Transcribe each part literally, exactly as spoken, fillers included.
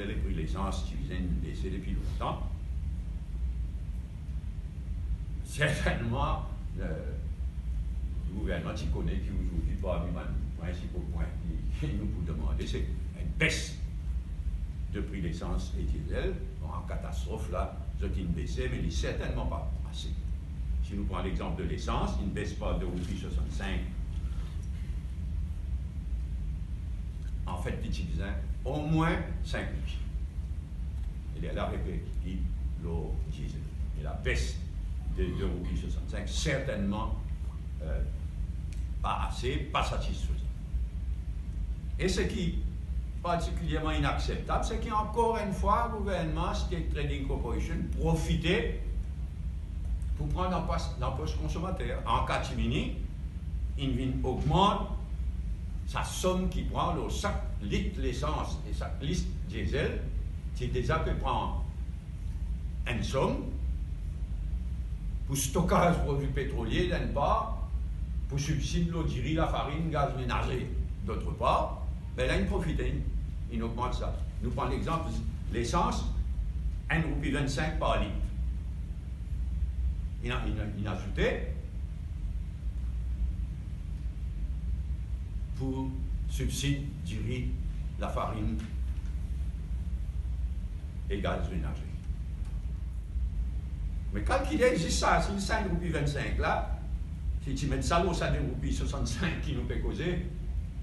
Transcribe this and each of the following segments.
Lepri lesans ti bizin bese depi lontan. Sertennman, eh, gouvernman ti kone ki azordi parmi bann prinsipal pwin ki, ki nou pou demande, se enn bes de pri lesans e diesel. Bon, katastrof la, zot inn bese, me li sertennman pa ase. Si nou pran lexanp de lesans, inn bes par de roupi swasannsink. Anfet, li ti bizin omwin sink roupi. E lerla reperkit li lor diesel. E la bes de de roupi swasannsink, sertennman, eh, pa ase, pa satisfezan. E seki partikilerman inakseptab, se ki ankor enn fwa, gouvernman, State Trading Corporation, profite pou pran dan pos, dan pos konsomater. An katimini, inn vinn ogmant sa som ki pran lor sak lit lesans e sak lit diesel, ti deza pe pran enn som pou stokaz prodwi petrolie, enn par, pou sibsid lor diri, lafarin, gaz menaze, dot par, be la, inn profite, inn, inn ogmant sa. Nou pran lexanp, lesans, enn roupi vinn-sink par lit. Inn a, inn a, inn azoute pou sibsid diri, lafarin e gaz menaze. Me kalkile zis sa, si sa enn roupi vinn-sink la, si ti met sa lor sa de roupi swasannsink ki nou pe koze,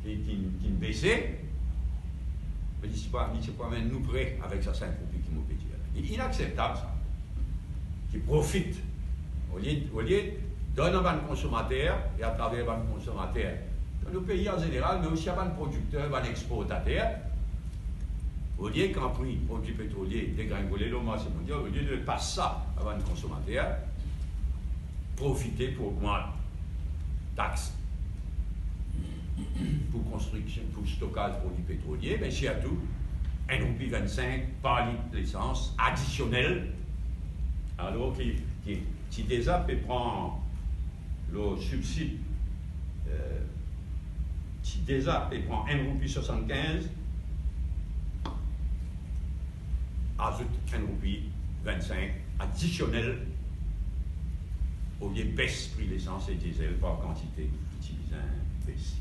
ki, ki, ki bese, me li ti pa, li ti pa amenn nou pre avek sa sink roupi ki mo pe dir la. Li inakseptab sa. Ki profit, olie, olie donn a bann konsomater, e atraver bann konsomater dan nou pei an zeneral, me osi a bann prodikter, bann exportater, olie kan pri prodwi petrolie degringole lor marse mondial, olie de pas sa a bann konsomater, profite pou ogmant tax pou konstriksion, pou stokaz prodwi petrolie, me sirtou enn roupi vinn-sink par lit lesans adisionel, alor ki, ki ti deza pe pran lor sibsid, eh, ti deza pe pran enn roupi swasann-kinz, azout enn roupi vinn-sink adisionel, olie bes pri lesans e diesel par kantite ki ti bizin bes.